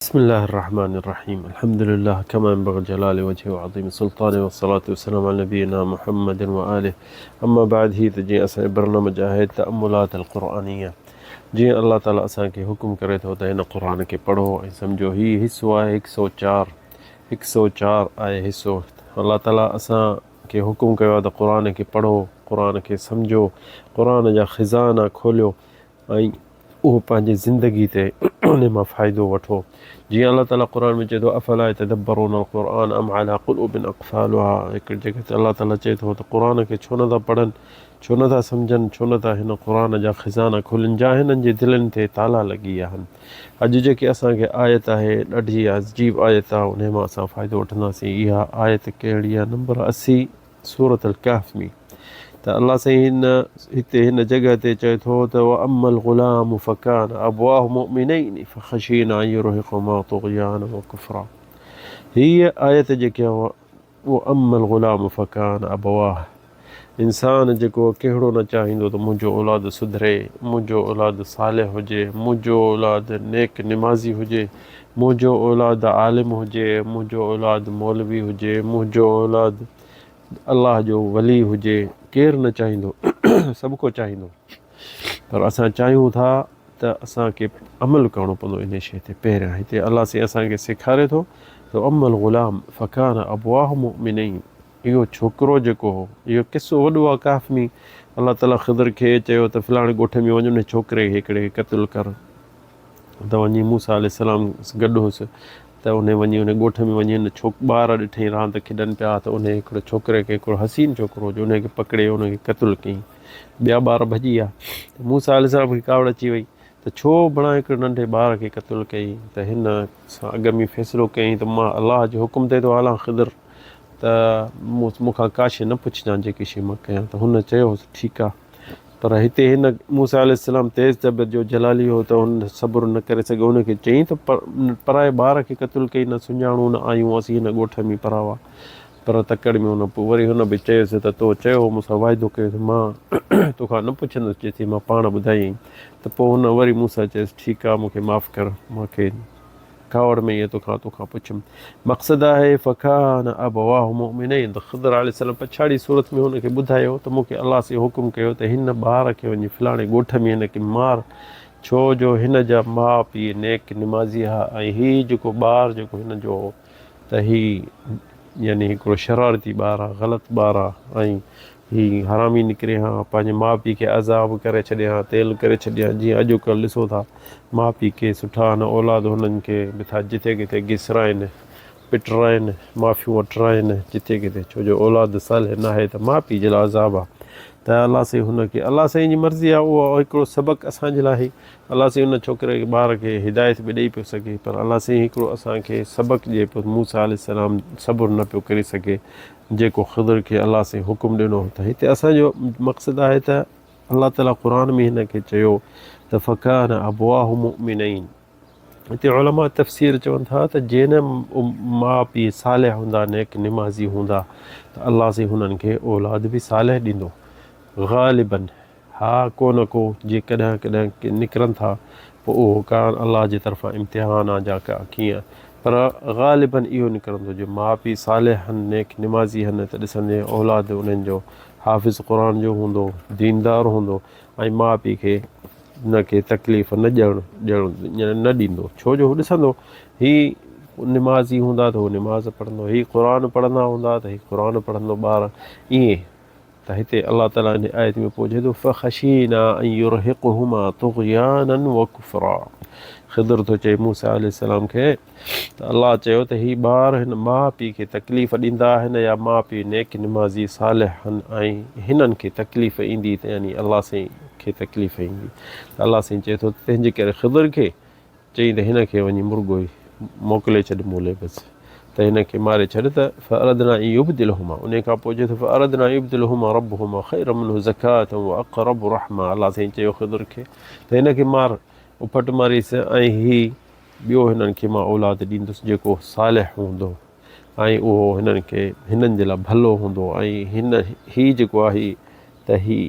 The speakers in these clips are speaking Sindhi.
بسم الله الرحمن الرحيم الحمد لله كما ينبغي لجلال وجهه وعظيم سلطانه والصلاة والسلام على نبينا محمد وآله اما بعد هي ته جيئن اسان جو برنامج آهي تأملات القرآنيه جيئن الله تعالي اسان کي حڪم ڪري ٿو ته هن قرآن کي پڙهو ۽ سمجهو هي حصو آهي هڪ سو چار هڪ سو چار آهي حصو الله تعالي اسان کي حڪم ڪيو آهي ته قرآن کي پڙهو قرآن کي سمجهو قرآن جا خزانا کوليو ۽ اهو پنهنجي زندگي تي ان مان فائدو وٺو جيئن الله تعالي قرآن ۾ چئي ٿو افلا يتدبرون القرآن ام على قلوب اقفالها هڪڙي جڳهه تي الله تعالي چئي ٿو ته قرآن کي ڇو نٿا پڙهن ڇو نٿا سمجهن ڇو نٿا هن قرآن جا خزانا کولين جا هنن جي دلين تي تالا لڳي ويا آهن اڄ جيڪي اسان کي آيت آهي ڏاڍي عجيب آيت آهي ان مان اسان فائدو وٺنداسين اها آيت ڪهڙي آهي نمبر 80 سورة الڪهف ۾ ته الله سائين هن هتي هن جڳهه تي چئي ٿو ته واما الغلام فڪان ابواه مؤمنين فخشينا ان يرهقهما طغيانا وڪفرا هيء آيت جيڪي واما الغلام فڪان ابواه انسان جيڪو ڪهڙو نه چاهيندو ته منهنجو اولاد سڌري منهنجو اولاد صالح هجي منهنجو اولاد نيڪ نمازي هجي منهنجو اولاد عالم هجي، منهنجو اولاد مولوي هجي، منهنجو اولاد الله جو ولي هجي، ڪير نه چاهيندو، سڀ ڪو چاهيندو، پر اسان چاهيون ٿا ته اسان کي عمل ڪرڻو پوندو انهي شيء تي پهريان هتي الله سائين اسان کي سيکاري ٿو ته اما الغلام فڪان ابواه مؤمنين اهو ڇوڪرو جيڪو هو اهو قصو وڏو آهي ڪهف ۾ الله تعالي خضر کي چيو ته فلاڻي ڳوٺ ۾ وڃ ان ڇوڪري کي هڪڙي کي قتل ڪر ته وڃي موسيٰ عليه السلام گڏ هوس ته انهي وڃي انهي ڳوٺ ۾ وڃي هن ڇوڪ ٻار ڏٺئي راند کيڏن پيا ته انهي هڪڙو ڇوڪري کي هڪڙو حسين ڇوڪرو هو جو انهي کي پڪڙي ان کي قتل ڪيائين ٻيا ٻار ڀڄي ويا ته موسيٰ عليه السلام کي ڪاوڙ اچي وئي ته ڇو بڻا هڪڙي ننڍي ٻار کي قتل ڪيائين ته هن سان اڳ ۾ فيصلو ڪيائين ته مان الله جي حڪم تي ٿو هلان خضر ته مون کان ڪا شيء نه پڇجان جيڪي شيء مان ڪيان ته هن چيو هوس ٺيڪ آهي پر هتي هن موسيٰ عليه السلام تيز طبيعت جو جلالي هو ته هن صبر نه ڪري سگهيو. هن کي چيائين ته پرائي ٻار کي قتل ڪئي نه سڃاڻون نه آيون اسين هن ڳوٺ ۾ پراوا. پر تڪڙ ۾ هن پوء وري هن به چيس ته تو چيو هو مون سان واعدو ڪيو ته مان توکان نه پڇندس جيسين مان پاڻ ٻڌايئين ته پوء هن وري موسيٰ چيس ٺيڪ آ مون کي معاف ڪر مان کي ڪاوڙ ۾ ائين توکان توکان پڇيم. مقصد آهي فڪان ابواه مؤمنين ته خضر عليه السلام پڇاڙي صورت ۾ هن کي ٻڌايو ته مون کي الله سائين حڪم ڪيو ته هن ٻار کي وڃي فلاڻي ڳوٺ ۾ هن کي مار ڇو جو هن جا ماء پيء نيڪ نمازي ها ۽ هي جيڪو ٻار جيڪو هن جو هو ته هي يعني هڪڙو شرارتي ٻار آ غلط ٻار آ ۽ هي حرامي نڪري ها، پنهنجي ماء پيء کي عذاب ڪري ڇڏي ها، تيل ڪري ڇڏي ها، جيئن اڄوڪلهه ڏسو ٿا ماء پيء ڪي سٺا آهن اولاد هنن کي به ٿا جٿي ڪٿي گسرائين، پٽرائين، معافيون وٺرائين جٿي ڪٿي ڇو جو اولاد صالح ناهي ته ماء پيء جي لاء عذاب آ ته الله سائين هن کي الله سائين جي مرضي آ اهو هڪڙو سبق اسان جي لاء آهي الله سائين ان ڇوڪري کي ٻار کي هدايت به ڏئي پيو سگهي پر الله سائين هڪڙو اسان کي سبق ڏئي پيو موسيٰ عليه السلام صبر نه پيو ڪري سگهي جيڪو خضر کي الله سائين حڪم ڏنو هو ته هتي اسان جو مقصد آهي ته الله تعالي قرآن ۾ هن کي چيو ته فڪان ابواه مؤمنين هتي علماء تفسير چون ٿا ته جنهن ماء پيء صالح هوندا نيڪ نمازي هوندا ته الله سائين هنن کي اولاد به صالح ڏيندو غالبا ها ڪو نه ڪو جي ڪڏهن ڪڏهن ڪي نڪرن ٿا پوء اهو ڪا الله جي طرفان امتحان آ جا ڪا ڪيئن پر غالباً اهو نڪرندو جو ماء پيء صالح هن نيڪ نمازي هن ته ڏسندين اولاد انهن جو حافظ قرآن جو هوندو ديندار هوندو ۽ ماء پيء کي نه ڪي تڪليف نه ڏيڻ ڏيڻ نه ڏيندو ڇو جو هو ڏسندو هي نمازي هوندا ته هو نماز پڙهندو هي قرآن پڙهندا هوندا ته هي قرآن پڙهندو ٻار ائين ته هتي الله تعاليٰ ان آيت ۾ پوء چئي ٿو فخشينا ان يرهقهما طغيانا وڪفرا خضر ٿو چئي موسيٰ عليه السلام کي ته الله چيو ته هي ٻار هن ماء پيء کي تڪليف ڏيندا هن يا ماء پيء نيڪ نمازي صالح هن ۽ هنن کي تڪليف ايندي ته يعني الله سائين کي تڪليف ايندي ته الله سائين چئي ٿو تنهن جي ڪري خضر کي چيائين ته هن کي وڃي مرڳو ئي موڪلي ڇڏ مون لئي بس ته هن کي ماري ڇڏ ته فاردنا ان يبدلهما انهي کان پوء چئي ٿو فاردنا ان يبدلهما ربهما خيرا منه زڪاة واقرب رحما الله سائين چيو خضر کي ته هن کي مار اڦٽ ماريس ۽ هي ٻيو هنن کي مان اولاد ڏيندس جيڪو صالح هوندو ۽ اهو هنن کي هنن جي لاء ڀلو هوندو ۽ هن هي جيڪو آهي ته هي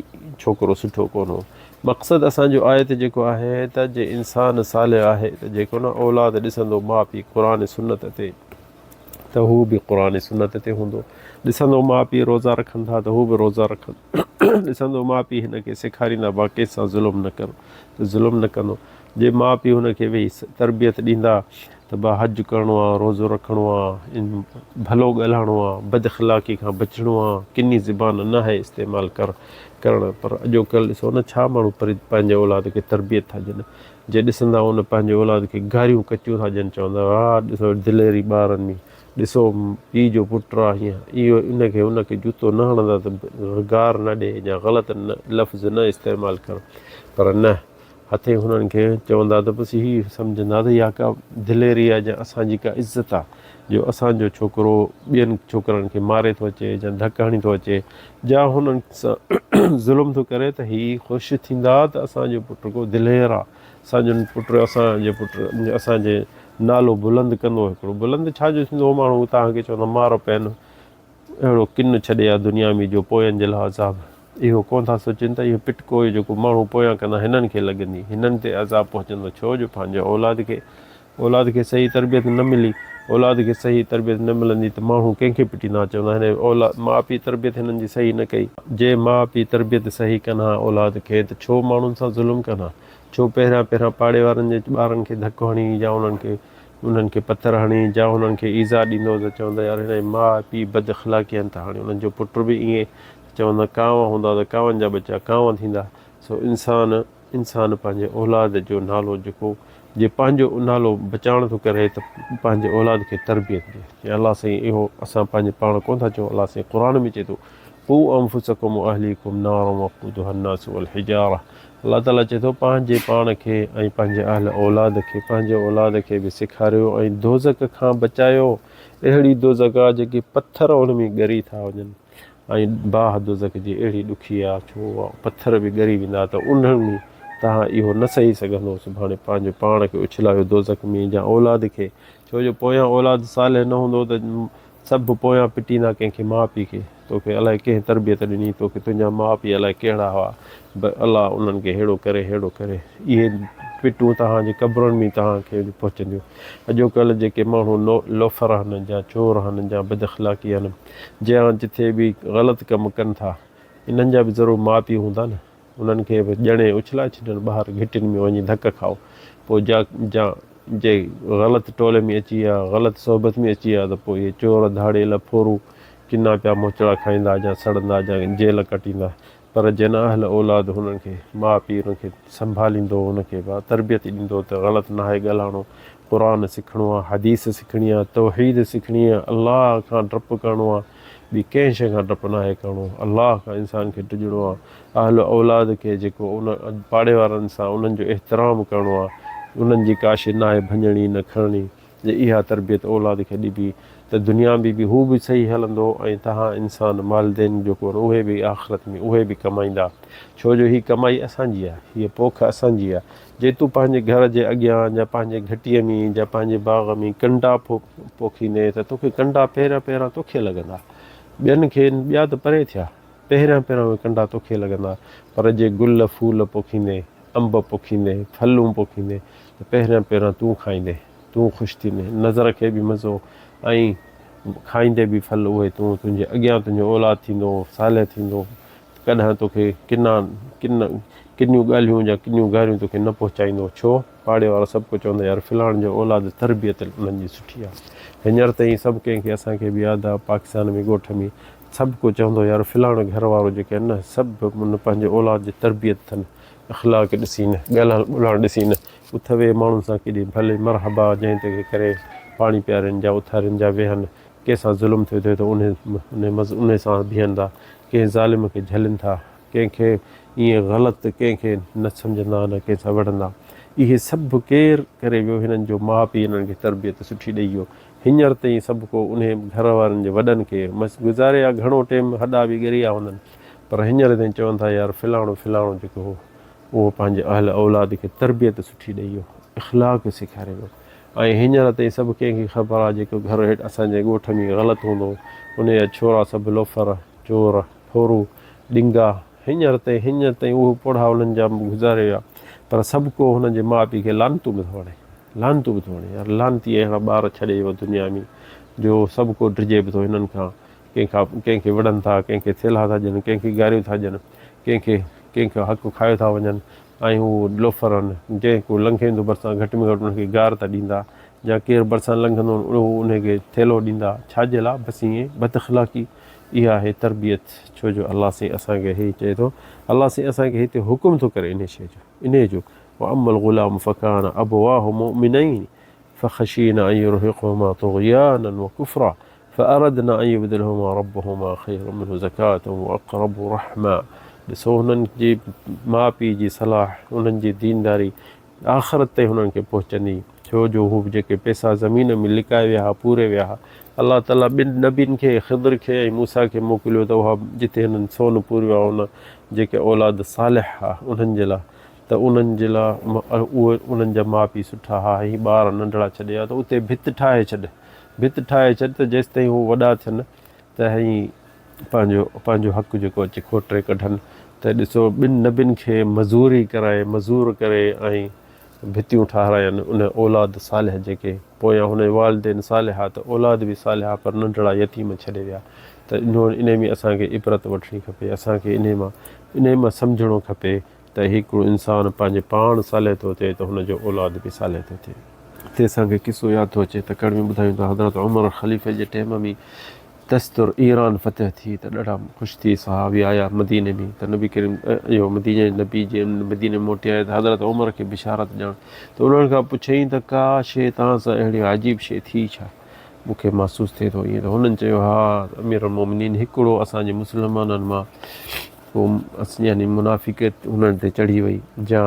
ڇوڪرو سٺو ڪونه هو. مقصد اسان جو آيت جيڪو آهي ته جي انسان صالح آهي ته جيڪو نه اولاد ڏسندو ماء پيء قرآن سنت تي ته هو به قرآن سنت تي هوندو. ڏسندو ماء پيء روزا رکن ٿا ته هو به روزا رکندو. ڏسندو ماء پيء هن کي سيکاريندا با ڪنهن سان ظلم نه ڪر ته ظلم نه ڪندو. جي ماء پيء هن کي ويهي تربيت ڏيندا ته با حج ڪرڻو آ، روزو رکڻو آ، ڀلو ڳالهائڻو آ، بد اخلاقي کان بچڻو آ، ڪني زبان ناهي استعمال ڪر ڪرڻ پر اڄوڪلهه ڏسو نه ڇا ماڻهو پنهنجي اولاد کي تربيت ٿا ڏين. جي ڏسندا ان پنهنجي اولاد کي گاريون ڪچيون ٿا ڏين چوندا ها ڏسو دليري ٻارن ۾ ڏسو پيء جو پٽ آ هيئن اهو ان کي ان کي جوتو نه هڻندا ته گار نه ڏي يا غلط نه لفظ نه استعمال ڪر پر نه هٿين هنن کي چوندا ته بس هي سمجهندا ته اها ڪا دليري آ يا اسان جي ڪا عزت آ جو اسان جو ڇوڪرو ٻين ڇوڪرن کي ماري ٿو اچي يا ڌڪ هڻي ٿو اچي جا هنن سان ظلم ٿو ڪري ته هي خوش ٿيندا ته اسان جو پٽ ڪو دلير آ اسان جو پٽ اسان جي پٽ اسان جي نالو بلند ڪندو هڪڙو بلند ڇا جو ٿيندو ماڻهو توهان کي چوندا مار پين اهڙو ڪن ڇڏي آ دنيا ۾ جو پوين جي لاء عذاب اهو ڪون ٿا سوچين ته اهو پٽڪو جيڪو ماڻهو پويان ڪندا هنن کي لڳندي هنن تي عذاب پهچندو ڇو جو پنهنجي اولاد کي اولاد کي صحيح تربيت نه ملي، اولاد کي صحيح تربيت نه ملندي ته ماڻهو ڪنهن کي پٽيندا، چوندا هن اولاد ماء پيء تربيت هنن جي صحيح نه ڪئي. جي ماء پيء تربيت صحيح ڪن ها اولاد کي ته ڇو ماڻهن سان ظلم ڪن ها، ڇو پهريان پهريان پاڙي وارن جي ٻارن کي ڌڪ هڻي يا انهن کي انهن کي پٿر هڻي يا انهن کي ايذاء ڏيندو ته چوندا يار هن جي ماء پيء بد اخلاقي آهن ته هاڻي انهن جو پٽ به ائين چوندا ڪانء هوندا ته ڪانئن جا ٻچا ڪانء ٿيندا سو انسان انسان پنهنجي اولاد جو نالو جيڪو جي پنهنجو نالو بچائڻ ٿو ڪري ته پنهنجي اولاد کي تربيت ڏي جي الله سائين اهو اسان پنهنجي پاڻ ڪون ٿا چئون الله سائين قرآن ۾ چئي ٿو قو انفسکم واهليڪم نارا وقودها الناس والحجاره الله تعالي چئي ٿو پنهنجي پاڻ کي ۽ پنهنجي اهل اولاد کي پنهنجي اولاد کي به سيکاريو ۽ دوزخ کان بچايو اهڙي دوزخ آ جيڪي پٿر ان ۾ ڳري ٿا وڃن ۽ باهه دوزخ جي اهڙي ڏکي آ ڇو پٿر به ڳري ويندا ته انهن ۾ توهان اهو نه سهي سگهندو سڀاڻي پنهنجو پاڻ کي اڇلايو دوزخ ۾ يا اولاد کي ڇو جو پويان اولاد صالح نه هوندو ته سڀ پويان پٽيندا ڪنهن کي ماء پيء کي توکي الائي ڪنهن تربيت ڏني توکي تنهنجا ماء پيء الائي ڪهڙا هئا به الله انهن کي ههڙو ڪري ههڙو ڪري اهي پٽون توهان جي قبرن ۾ توهان کي پهچنديون اڄوڪلهه جيڪي ماڻهو لوفر آهن يا چور آهن يا بد اخلاقي آهن جيان جٿي به غلط ڪم ڪن ٿا انهن جا به ضرور ماء پيء هوندا نه انهن کي به ڄڻي اڇلائي ڇڏن ٻاهر گهٽين ۾ وڃي ڌڪ کائو پوء جا جا جي غلط ٽولي ۾ اچي ويا غلط صحبت ۾ اچي ويا ته پوء اهي چور ڌاڙيل ڦورو ڪنا پيا موچڙا کائيندا جا سڙندا جا جيل ڪٽيندا پر جن اهل اولاد هنن کي ماء پيء انهن کي سنڀاليندو ان کي با تربيت ڏيندو ته غلط ناهي ڳالهائڻو قرآن سکڻو آ حديث سکڻي آ توحيد سکڻي آ الله کان ڊپ ڪرڻو آ ٻي ڪنهن شيء کان ڊپ ناهي ڪرڻو الله کان انسان کي ڊڄڻو آ اهل اولاد کي جيڪو ان پاڙي وارن سان انهن جو احترام ڪرڻو آ انهن جي ڪا شيء ناهي ڀڃڻي نه کڻڻي جي اها تربيت اولاد کي ڏبي ته دنيا ۾ به هو به صحيح هلندو ۽ توهان انسان والدين جيڪو آهن اهي به آخرت ۾ اهي به ڪمائيندا ڇو جو هي ڪمائي اسان جي آهي هيء پوک اسان جي آهي جي تون پنهنجي گهر جي اڳيان يا پنهنجي گهٽيء ۾ يا پنهنجي باغ ۾ ڪنڊا پوکيندين ته توکي ڪنڊا پهريان پهريان توکي لڳندا ٻين کي ٻيا ته پري ٿيا پهريان پهريان اهي ڪنڊا توکي لڳندا پر جي گل ڦول پوکيندين انب پوکيندين ڦلون پوکيندين ته پهريان پهريان تون کائيندين، تون خوش ٿيندين، نظر کي به مزو ۽ کائيندي به ڦل اهي تون، تنهنجي اڳيان تنهنجو اولاد ٿيندو، صالح ٿيندو، ڪڏهن توکي ڪنا، ڪن، ڪنيون ڳالهيون يا ڪنيون گاريون توکي نه پهچائيندو، ڇو؟ پاڙي وارا سڀ ڪو چوندا يار فلاڻ جو اولاد تربيت انهن جي سٺي آ. هينئر تائين سڀ ڪنهن کي اسان کي به ياد آ پاڪستان ۾ ڳوٺ ۾ سڀ ڪو چوندو يار فلاڻ گهر وارو جيڪي آهن نه سڀ ان پنهنجي اولاد جي تربيت اٿن اخلاق ڏسين، ڳالهائڻ ٻولهائڻ ڏسين، اٿ ويهه ماڻهن سان ڪيڏي ڀلي مرحبا جنهن تنهن کي ڪري پاڻي پيارين جا اٿارين جا ويهن، ڪنهن سان ظلم ٿيو ٿئي ته انهي سان بيهن ٿا، ڪنهن ظالم کي جهلين ٿا، ڪنهن کي ائين غلط ڪنهن کي نه سمجهندا نه ڪنهن سان وڙهندا. اهي سڀ ڪير ڪري ويو هنن جو ماء پيء هنن کي تربيت سٺي ڏئي ويو. هينئر تائين سڀ ڪو انهي گهر وارن جي وڏن کي مس گذاري آ گهڻو ٽيم هڏا به ڳري آ هوندن. پر هينئر تائين چون ٿا يار فلاڻو فلاڻو جيڪو هو اهو پنهنجي اهل اولاد کي تربيت سٺي ڏئي ويو اخلاق سيکاري ويو ۽ هينئر تائين سڀ ڪنهن کي خبر آهي جيڪو گهر هيٺ اسان جي ڳوٺ ۾ غلط هوندو ان جا ڇورا سڀ لوفر چور ڦورو ڏنگا هينئر تائين هينئر تائين اهي پوڙها انهن جا گذاري ويا پر سڀ ڪو هنن جي ماء پيء کي لعنتون به ٿو هڻي لعنتون به ٿو هڻي يار لعنتي اهڙا ٻار ڇڏي ويو دنيا ۾ جو سڀ ڪو ڊڄي به ٿو هنن کان ڪنهن کان ڪنهن کي وڙهن ٿا ڪنهن کي ٿيلها ٿا ڏين ڪنهن کي گاريون ٿا ڏين ڪنهن کي ڪنهن کان حق کايو ٿا وڃن ۽ هو لوفر آهن جنهن ڪو لنگهي ٿو ڀرسان گهٽ ۾ گهٽ ان کي گار ته ڏيندا يا ڪير ڀرسان لنگهندو اهو ان کي ٿيلهو ڏيندا ڇا جي لاء بس ائين بد اخلاقي اها آهي تربيت ڇو جو الله سائين اسان کي هي چئي ٿو الله سائين اسان کي هتي حڪم ٿو ڪري انهي شيء جو انهي جو واما الغلام فڪان ابواه مؤمنين فخشينا ان يرهقهما طغيانا وڪفرا فاردنا ان يبدلهما ربهما خيرا منه زڪاة واقرب رحما ڏسو هنن جي ماء پيء جي صلاح انهن جي دينداري آخرت تائين هنن کي پهچندي ڇو جو هو جيڪي پئسا زمين ۾ لڪائي ويا ها پوري ويا ها الله تعالي ٻن نبين کي خضر کي ۽ موسيٰ کي موڪليو ته اها جتي هنن سون پوريو آهي ان جيڪي اولاد صالح ها انهن جي لاء ته انهن جي لاء اهي انهن جا ماء پيء سٺا ها هي ٻار ننڍڙا ڇڏي آيا ته اتي ڀت ٺاهي ڇڏ ڀت ٺاهي ڇڏ ته جيستائين هو وڏا ٿين ته هي پنهنجو پنهنجو حق جيڪو اچي کوٽري ڪڍن ته ڏسو ٻن نبين کي مزوري ڪرائي مزور ڪري ۽ ڀتيون ٺاهراين ان اولاد صالح جيڪي پويان هن جي والدين صالح ها ته اولاد به صالح ها پر ننڍڙا يتيم ڇڏي ويا ته انهو انهي ۾ اسان کي عبرت وٺڻي کپي اسان کي انهي مان انهي مان سمجهڻو کپي ته هڪڙو انسان پنهنجي پاڻ صالح ٿو ٿئي ته هن جو اولاد به صالح ٿو ٿئي. هتي اسان کي قصو ياد ٿو اچي تڪڙ ۾ ٻڌايون ته حضرت عمر خليفي جي ٽيم ۾ تستر ايران فتح ٿي ته ڏاڍا خوش ٿي صحابي آيا مديني ۾ ته نبي ڪريم اهو مديني جي نبي جي مديني موٽي آيا ته حضرت عمر کي بشارت ڏيڻ ته انهن کان پڇيائين ته ڪا شيء توهان سان اهڙي عجيب شيء ٿي ڇا مون کي محسوس ٿئي ٿو ائين ته هنن چيو ها امير المومنين هڪڙو اسان جي مسلمانن مان ڪو يعني منافقت هنن تي چڙهي وئي جا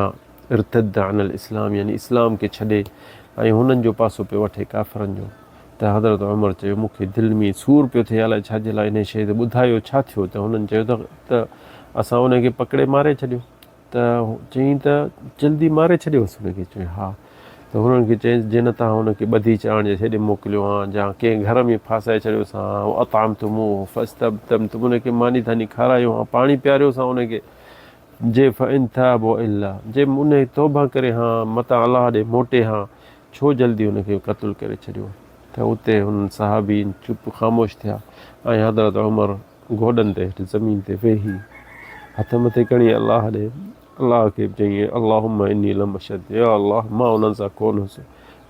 ارتد عن الاسلام يعني اسلام کي ڇڏي ۽ هنن جو پاسو پيو وٺي ڪافرن جو ته حضرت عمر چيو مون کي دل ۾ سور پيو ٿئي الائي ڇا جي لاء انهي شيء تي ٻڌايو ڇا ٿيو ته هنن چيو ته اسان انهي کي پڪڙي ماري ڇڏيو ته چيائين ته جلدي ماري ڇڏيوس هن کي چيائين ها ته هنن کي چيائينس جي نه توهان هن کي ٻڌي چاڻ جي هيڏي موڪليو ها جا ڪنهن گهر ۾ ڦاسائي ڇڏيوس ها اطعمتموه فاستبتمتم ان کي ماني ٿاني کارايو ها پاڻي پياريوس ها ان کي جي فان تاب والا جي ان توبه ڪري ها متان الله ڏي موٽي ها ڇو جلدي هن کي قتل ڪري ڇڏيو ته اتي هنن صحابين چپ خاموش ٿيا ۽ حضرت عمر گوڏن تي هيٺ زمين تي ويهي هٿ مٿي کڻي الله ڏي الله کي چيائين اللهم اني لم اشهد يا الله مان انهن سان ڪونه هوس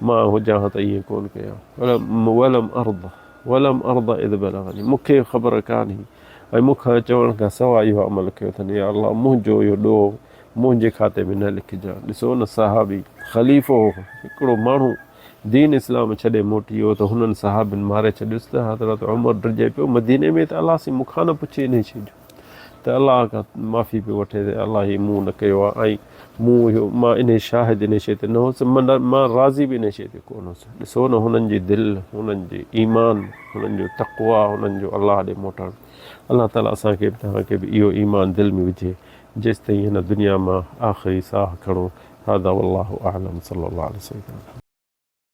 مان هجان ها ته ائين ڪونه ڪيان ولم ارض ولم ارض اذ بلغني مون کي خبر ڪانه هئي ۽ مون کان چوڻ کان سواء اهو عمل ڪيو اٿن يا الله منهنجو اهو ڏوهه منهنجي کاتي ۾ نه لکجان ڏسو نه صحابي خليفو هو هڪڙو ماڻهو دين اسلام ڇڏي موٽي ويو ته هنن صحابين ماري ڇڏيس ته حضرت عمر ڊڄي پيو مديني ۾ ته الله سائين مون کان نه پڇي انهي شيء جو ته الله کان معافي پيو وٺي ته الله هي مون نه ڪيو آهي ۽ مون اهو مان انهي شاهد انهي شيء تي نه هوس مان راضي به انهي شيء تي ڪونه هوس ڏسو نه هنن جي دل هنن جي ايمان هنن جو تقويٰ هنن جو الله ڏي موٽڻ الله تعالي اسان کي به توهان کي به اهو ايمان دل ۾ وجهي جيستائين هن دنيا مان آخري ساهه کڻون هذا والله اعلم صلي الله عليه سيدنا محمد.